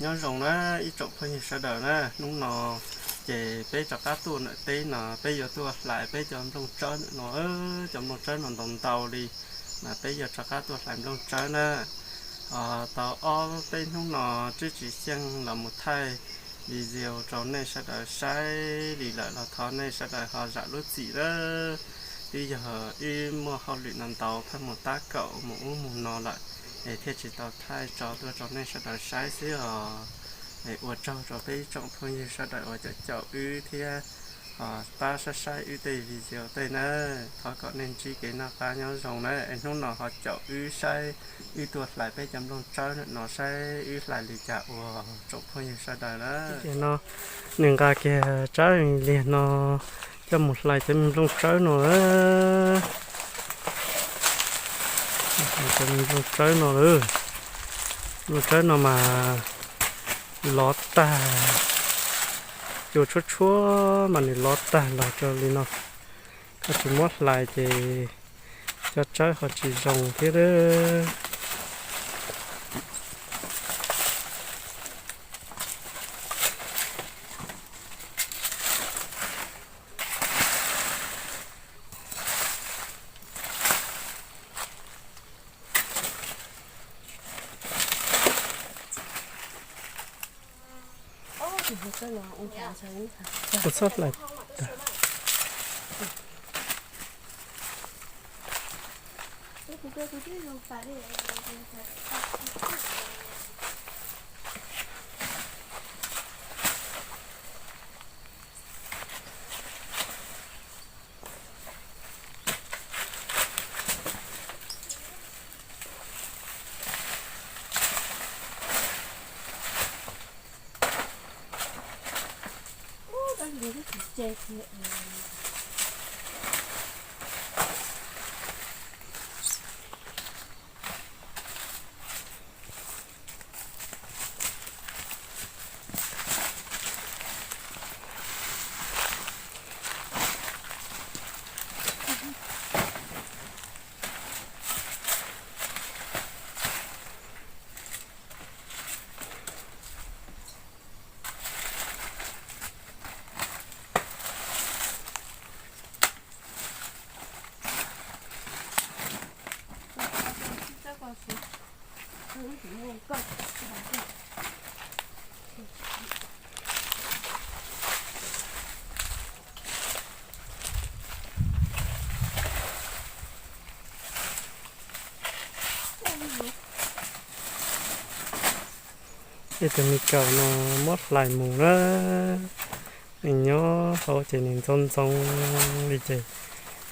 Nyob zoo na ib tsoom phooj ywg sawv daws na, hnub no ces peb rov qab tuaj ntawm teb no, peb yuav tuaj hlais peb cov nplooj tsawb ntawm no, cov nplooj tsawb no ntau ntau li, mas peb yuav rov qab tuaj hlais nplooj tsawb na. Tau ob peb hnub no twb tsis xyeej los mus thaij video rau nej sawv daws saib li lawm los thov nej sawv daws ho zam lub txim lawm. Twb yog wb muaj hauj lwm no ntau pheej mus tab kaum mus ub mus no lawm, es thiaj tsis tau thaij tso tuaj rau nej sawv daws saib xwb os. Es ua tsaug rau peb ib tsoom phooj ywg sawv daws uas caum caum wb thiab ho pab saib saib wb tej video tej na. Thov kom nej ntsib kev noj qab nyob zoo na. Es hnub no ho caum wb saib wb tuaj hlais peb cov nplooj tsawb no saib wb hlais li cas ua tsoom phooj ywg sawv daws na. Ces no nws nqa kiag tsawb liag no coj mus hlais cov me nplooj tsawb no. Cov me nplooj tsawb no, nplooj tsawb no mas lov tag, cua tshuab tshuab mas nws lov tag los rau li no. Koj tsis muab hlais ces cov tsawb ho tsis zoo thiab. Kuv txhob hlais. Ib tug me kaum no muab hlais mus na, nws nyob hauv ces nws ntxoov ntxoov li ces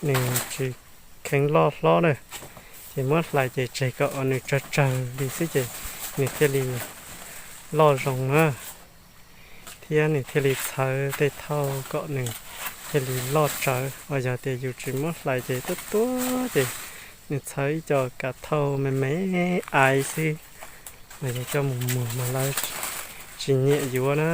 nws tsis kheev loj hlob na, ces muab hlais ces tseg kom nws tsawg tsawg li xwb ces nws thiaj li loj zoo na, thiab nws thiaj li txhawv tej thauj kom nws thiaj li loj tsawv. Uas yog tias yus tsis muab hlais ces tuab tuab ces nws txhawv ib co kav thauj me me aiv xwb, mas yog coj mus muag mas lawv tsis nyiam yuav na.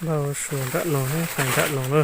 Npaj ua su nram no, hlais nram no na.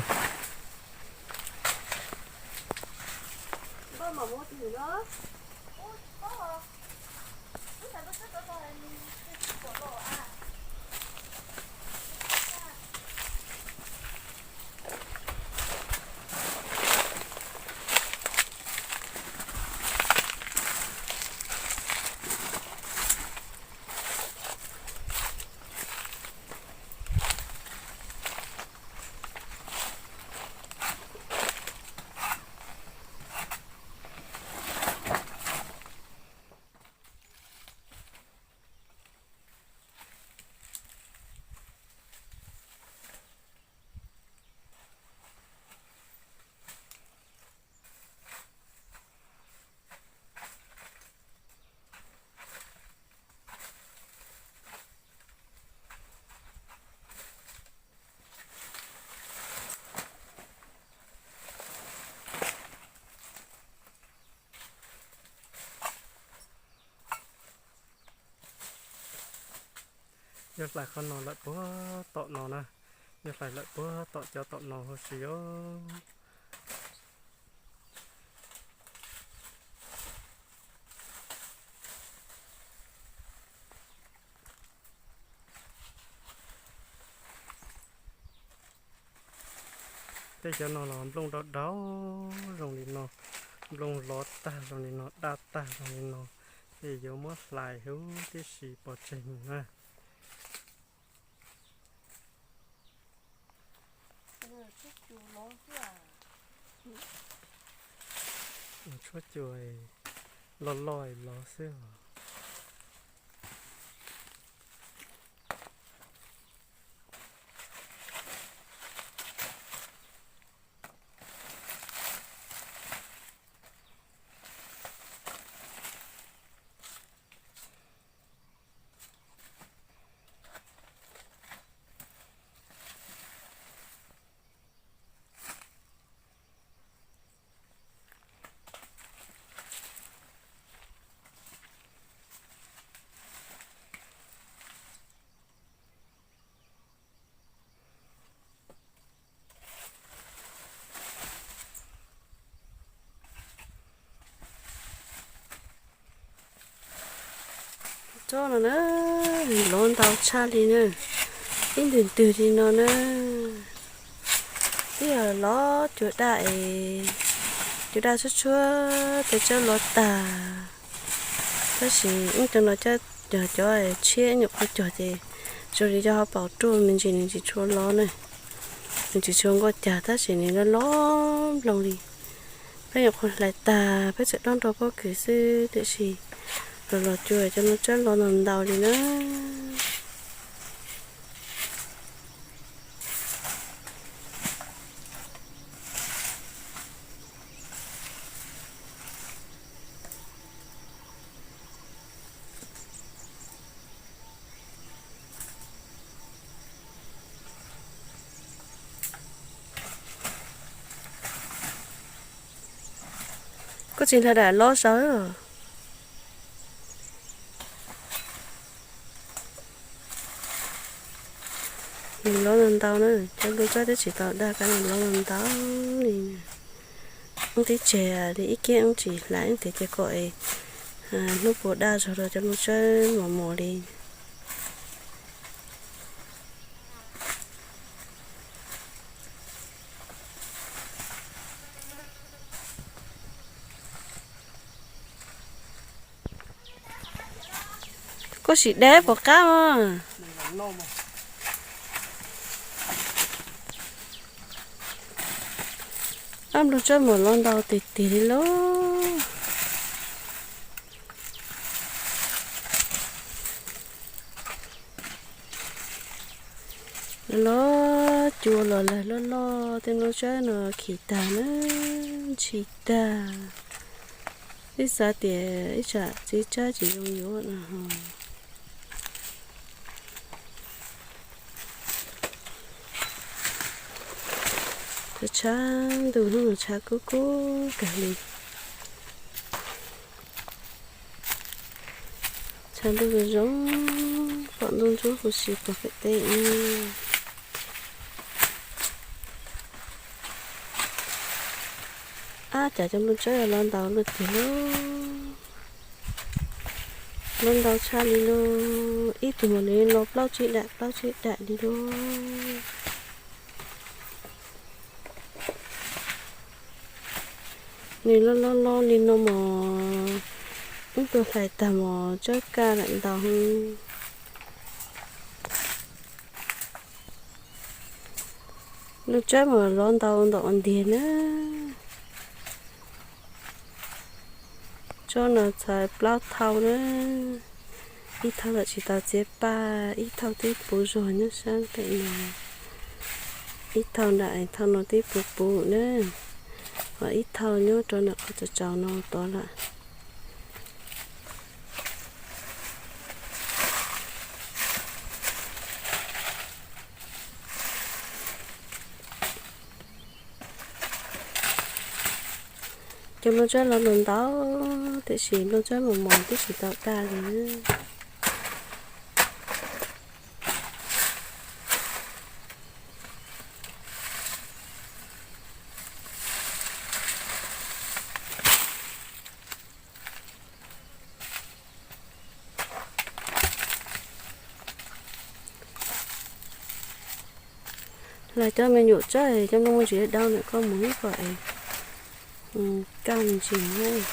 Yuav hlais qhov no lawm puag tom no na, yuav hlais lawm puag tom cov tom no huv si os. Tej cov no los nplooj dau dau zoo li no, nplooj lov tag zoo li no, daj tag zoo li no, ces yuav muab hlais huv tib si pov tseg mus na. Tshuab cua loj loj lov xwb os. Tsob no na, lov ntau tshaj li na, ib ntwg ntwg li no na. Twb yog lov cua daj es, cua daj tshuab tshuab tej tsob lov tag. Tab sis ib cov no cov, cov tshiab nyuam qhuav cog ces zoo li cov hauv paus ruaj me ntsis, nws tsis tshua lov na, nws tsis tshua nquag cag tab sis nws loj loj nplooj li. Peb nyuam qhuav hlais tag peb tseem dob nrog pob kws xwb tiam sis los los cua cov no tsob lov ntau ntau li na. Koj tsis hlais dam lov saud. Nws lov ntau ntau na, cov nplooj tsawb twb tsis tau daj kab nws lov ntau ntau li. Wb twb tseg li ib kiab wb tsis hlais wb tias ces kom es hnub puas daj zog rau cov nplooj tsawb mos mos li. Koj sim deb puas qab mas. Ab, nplooj tsawb mas lov ntau tiag tiag li lauj. Lov cua los lawm loj loj tej nplooj tsawb no khis tag na, ntshis tag. Twb xav tias ib tsam txiv tsawb tsis zoo yuav no. Tshav ntuj hnub no tshav kub kub kawg li. Tshav ntuj zoo zoo, pom ntuj ntsuab huv si pom pem teb. Ab, cas cov nplooj tsawb lov ntau luaj tiag lauj. Lov ntau tshaj li lauj, ib tug mas nws lov plaub tsib daim plaub tsib daim li lauj. Nws loj loj loj li no mas wb tuaj hlais tag mas tsawb kaj lawm ntau heev. Nplooj tsawb mas lov ntau ntau ua ntiag na. Tsob no txhais plaub thauj na, ib thauj tawm tsis tau txiav paj, ib thauj twb puv zog nyob sab pem no, ib thauj nram thauj no twb puv puv na, ho ib thauj nyob rau nram qhov tsaus tsaus no tod lawm. Cov nplooj tsawb lov ntau ntau, tiam sis nplooj tsawb mos mos twb tsis tau daj li. Los coj me nyuam tso, coj nplooj me ntsis dau ntawm koj mus ib kom es kaj me ntsis.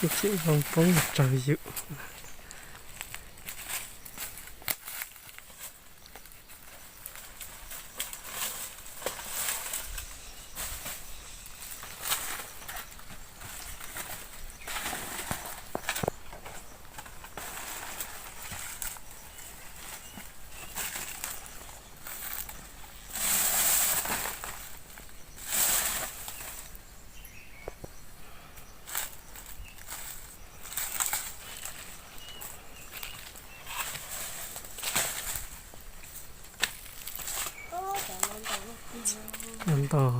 Ib chim zoo poob tsaug yus. Ntau.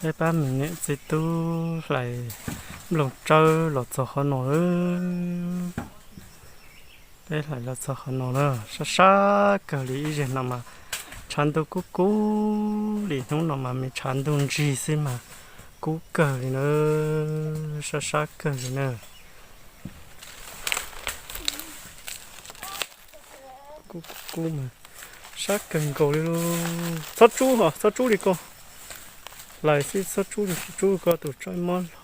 Peb pab me niam txiv tub hlais nplooj tsawb los txog qhov no lawm. Peb hlais los txog qhov no na, sab sab kawg li. Ib zaug no mas tshav ntuj kub kub li, hnub no mas me tshav ntuj ntsig xwb mas kub kawg li na, sab sab kawg li na. Kub kub mas Sab kawg nkaus li lauj. Txhob tsub os, txhob tsub li ko. Hlais xwb, txhob tsub li, tsub ko tus tsob mob laug.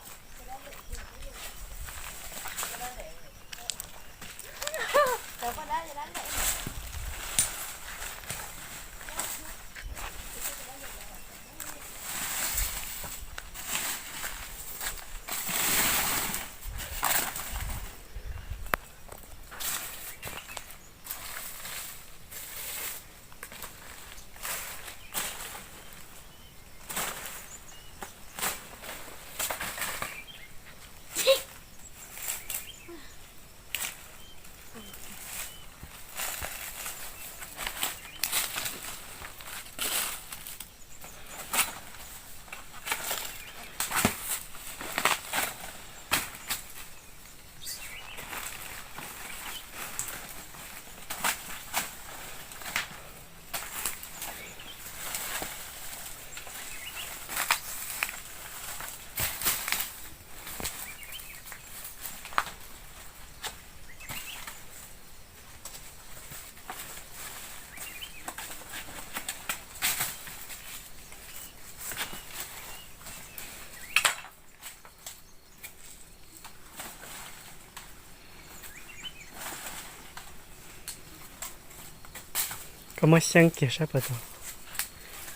Koj muab xyeeb kiag saib puas tau,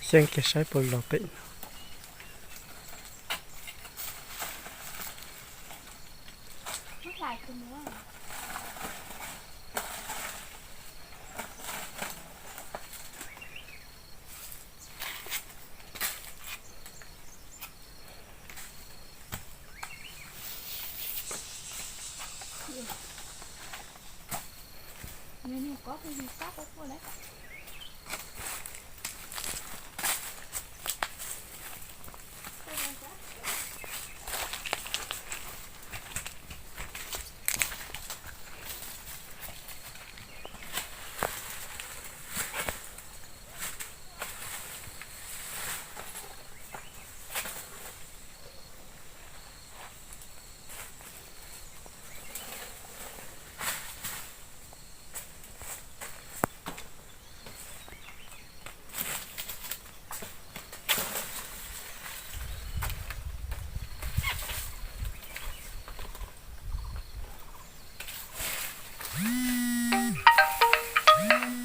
xyeeb kiag saib puas los pem no.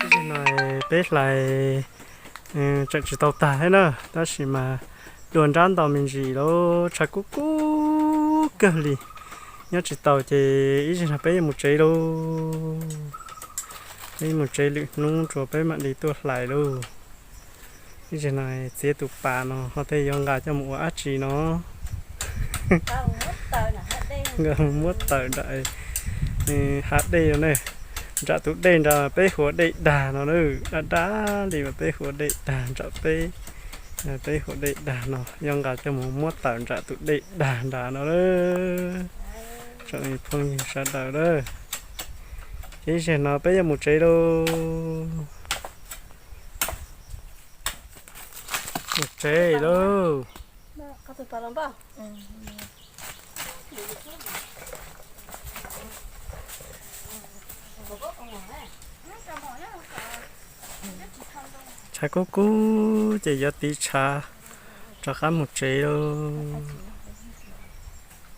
Ib zaug no peb hlais tseem tsis tau tag thiab na, tab sis mas dua nrab ntau me ntsis lauj, tshav kub kub kawg li. Nyob tsis tau ces ib zaug no peb yuav mus tsev lauj. Peb yuav mus tsev, lwm hnub tsuas peb mam li tuaj hlais lauj. Ib zaug no txiav tus pas no ho tej yuav nqa coj mus ua dab tsi no. Nqa muab tawm nram hav dej no ne. Nram tus dej nrad peb hu ua dej dag no na, dab dab li mas peb hu ua dej dag nram peb. Peb hu ua dej dag no yuav nqa coj mus muab tawm nram tus dej dag nrad no. Tsoom phooj ywg sawv daws a, ces ib zaug no peb yuav mus tsev lauj. Mus tsev lauj. Tshav kub kub ces yuav tiv tshav rov qab mus tsev lauj.